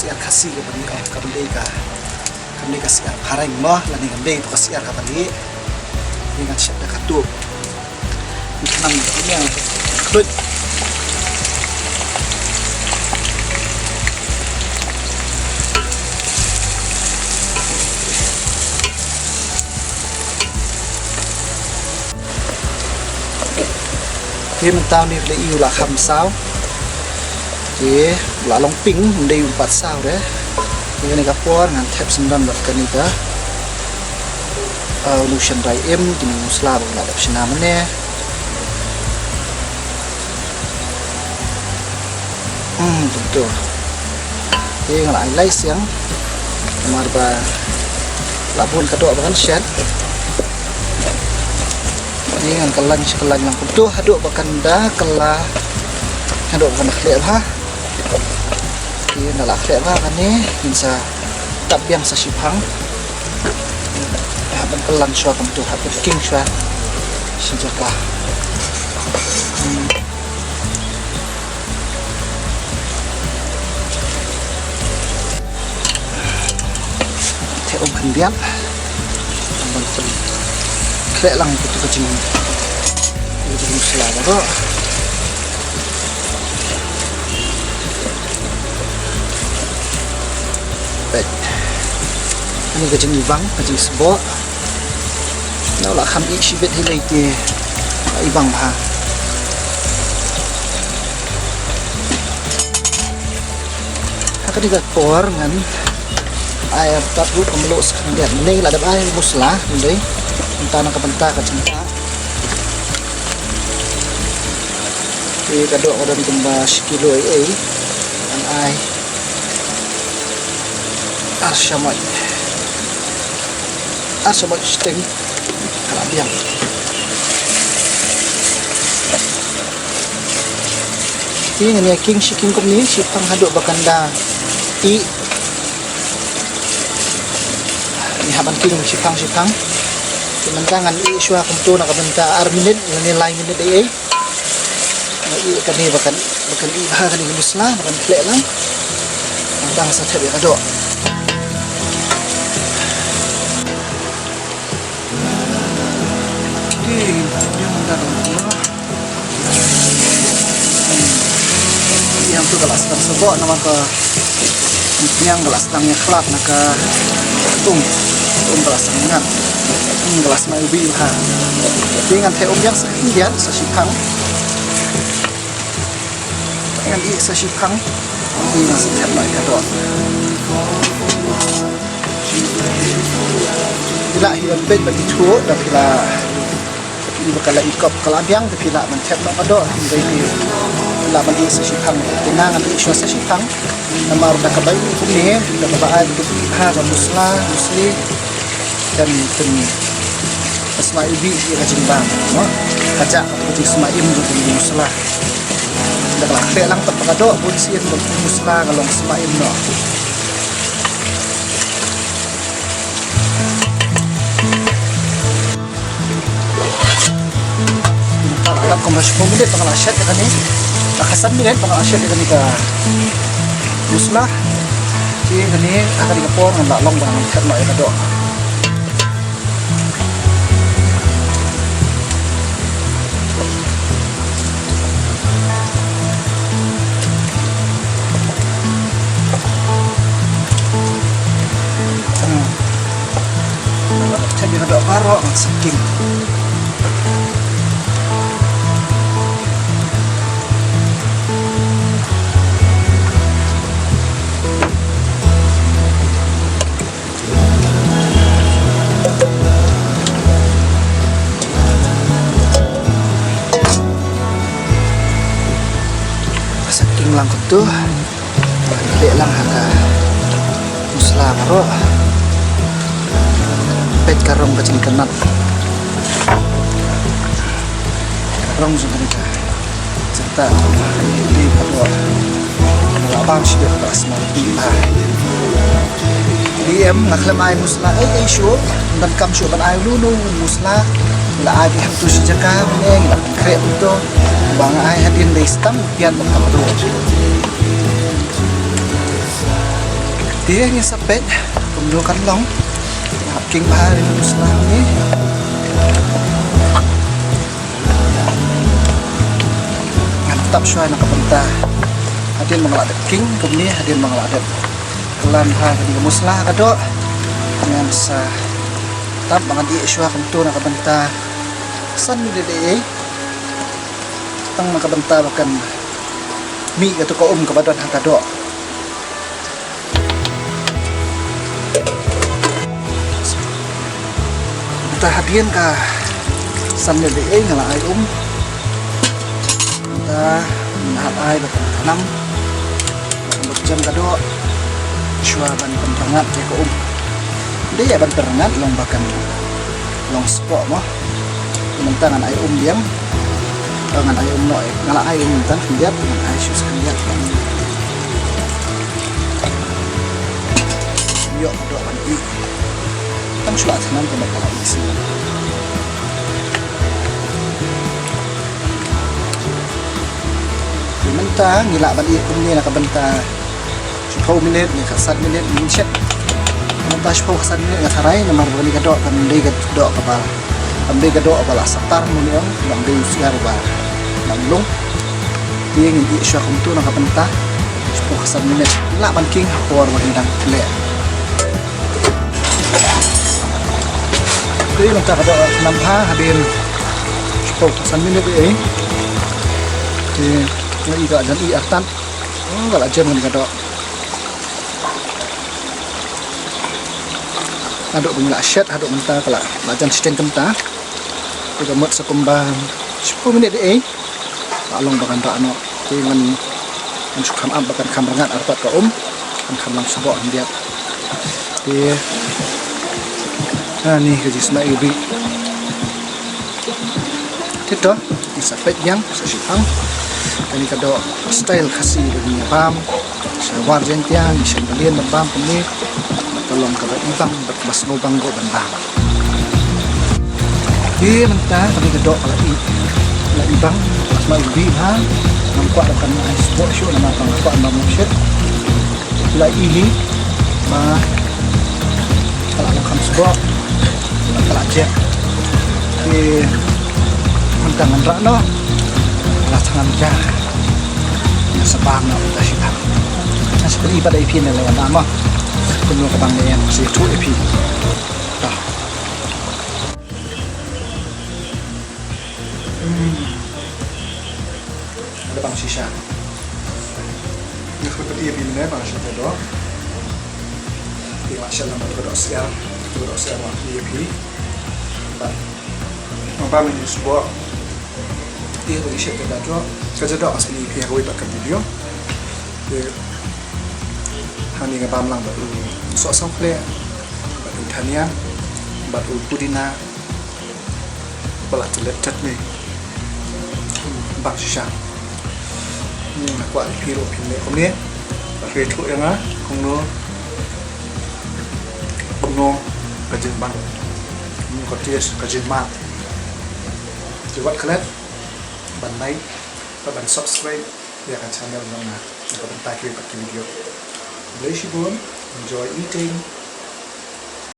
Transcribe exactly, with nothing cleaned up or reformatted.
Syiar Khasi kaba lieh, kaba lieh ka, kaba lieh ka syiar phareng mo, lane kaba lieh ka syiar kaba lieh. Ïa ngan shet da ka tup. Ngan khlud. Te mynta une u la ïoh la kham saw. Te u la long pink, ym dei u pat saw re. Te kane ka por ngan thep syndon bad kane ka, ah, u shynrai im, kine ki masala ba la dep shna mynne. Hmm, kumto. Te nga la ai lai siang. Namar ba la bun ka doh ba ngan shet. Te ngan kyllaiñ shi kyllaiñ lang kumto haduh ba kan da kylla, haduh ba kan da khleh bha. Te nda la khleh bha kane ngin sa tap biang sa shiphang. Hap ban kyllaiñ shuwa kumto, hap ban king shuwa shi jaka. Hmm. Te um khyndiat. Ban khleh lang kumto ka jing, ka jingmasala baroh. Peit. Kane ka jingibang, ka jingsboh. Nda la kham ih shibit hi lei te la ibang bha. Ha kane ka por ngan ai artat ruh ka mluh sa khyndiat. Mynne la dep ai masala, mynne. Mynta na ka bynta ka jingtah. Te ka doh ka don kumba shi kilo ei ei. Ngan ai ar shamoit. Ar shamoit shiteng. Ka la biang. Te ngan ïa king shi king kumne, shiphang haduh ba kan da ih. Ngi hap ban king shiphang shiphang. Te mynta ngan ih shuwa kumto na ka bynta ar minit lane lai minit ei ei. Ngan ih kane ba kan, ba kan ih bha kane ka masala, ba kan khleh lang. Mynta sa thep ïa ka doh. Te, ïa mynta ka doh. Ïa tu ka la sdang sboh namar ka pynïang ka la sdang ïa khlad na ka tung. Tung ka la sdang ngat. Tung ka la sdang ubi ha. Te ngan thep um ïa sa khyndiat sa shiphang. Ngan ih sa shiphang. Te ngan sa thep noh ïa ka doh. Phi lah hi ban peit ba i thuh da phi lah. Ïa ba ka la i kop ka la biang te phi lah ban thep noh ka doh, hynrei phi lah ban ih sa shiphang. Te nga ngan ih shuwa sa shiphang. Namar da kaba ih kumne, da kaba ai ba ka musla, musli. Kan pyn sma im ïa ka jingbam, no? Ka jah ka jingsma im jong ka musla. Da ka la khleh lang pat ka doh, bun sien ka musla ka long sma im noh. Ka la dap kumba shiphew minit ba nga la shet ïa kane. Ka khatsan minit ba nga la shet ïa kane ka musla. Te kane ha kane ka por ngan la long ba ngan thep noh ïa ka doh. Hmm. Thep ïa ka doh baroh ngan sa king. Sa king lang kumto. Peit lang ha ka musla baroh. Peit ka rong ka jingkynat. Ka rong jong kane ka jingtah. Dei ka doh. Ka la bam shibit ka la sma im bha. Dei em, nga khlem ai musla ei ei shuh. Ym donkam shuh ban ai lut lut musla. La ai beit hangto shi jaka mynne, ngi la pynkhreh hangto. Ba nga ai hadien dei stam biang bad ka doh. Ïa ngi sa peit kumno kan long. Ngi hap king bha ïa ka musla ngi. Ngan tap shuwa na ka bynta hadien ba nga la dep king kumne, hadien ba nga la dep klan bha ka dei ka musla ka doh. Ngan sa tap ba ngan ïeh shuwa kumto na ka bynta san minit ei ei. Tang na ka bynta ba kan mih kato ka um kaba don ha ka doh. Mynta hadien ka san minit ei ei nga la ai um. Mynta nga hap ai ba kan khnam, ba kan lut jem ka doh shuwa ban pynrngat ïa ka um. Dei ïa ban pynrngat long ba kan long spok mo. Mynta ngan ai um biang. Oh, ngan ai um noh, eh. Nga la ai um mynta khyndiat, ngan ai shuh khyndiat. Ïoh ka doh ban ih. Tang shu la thngan ka doh ka la ih shuh. Mynta ngi lah ban ih kumne na ka bynta shiphew minit ne ka san minit, ngim shet. Mynta shiphew ka san minit nga tharai namar ba kane ka doh kan dei ka doh kaba, kan dei ka doh ba la satar, mut ne ong, kan dei u syiar ba dang lung. Te ngin ih shuwa kumto na ka bynta shiphew ka san minit. Lah ban king ha por ba ngi dang leh. Te mynta ka doh ka khnam bha hadien shiphew ka san minit ei ei. Te nga ïohi ka la jan ih artat. Oh, ka la jem kane ka doh. Haduh ba ngi la shet, haduh mynta ka la, la jan shiteng kynta. Te ka mut sa kumba shiphew minit ei ei. La long ba kan rah noh. Te ngan, ngan shu kham ap ba kan kham rngat artat ka um. Kan kham long spok khyndiat. Te, ha, ni ka jingsma iwbih. Te to, ngi sa peit biang, sa shiphang. Kane ka doh style Khasi ba ngi bam. Sa War Jaiñtia, ngi shem balin ban bam kumne. Ka long kaba ibang, bad kaba sngewbang ruh ban bam. Te mynta kane ka doh ka la i, la ibang, la sma iwbih bha. Ngam kwah da kan ai spok shuh namar ba nga kwah ban bam shet. La i hi ba ka la long kham spok, ka la jek. Te mynta ngan rah noh. La thngan ja. Nga sa bam noh da shi thang. Nga sa pyni pat ïa phi ne la ïa bam noh. Kumno ka bam ne ïa nga sa ïathuh ïa phi. Ta. Hmm. Ada bang shisha. Nga sa pyni ïa phi ne bang shisha doh. Phi wan sha lam ba ka doh syiar, ka doh syiar wan ïa phi. Ba, ba mynta shuwa. Ïa ka shisha ka doh, ka doh as ni phi ha kawei pat ka video. Te hangne nga bam lang bad u sohsawkhleh, bad u dhania, bad u pudina. Ba la tyllep chutney. Bang shisha. Hmm, nga kwah ïa phi ruh phin leh kumne. Ba phi ïathuh ïa nga kumno, kumno ka jingbam. Kumno ka taste, ka jingmad. Te wat klet ban like bad ban subscribe ïa ka channel jong nga. Ïa ka bynta kiwei pat ki video. Khublei shibun, enjoy eating.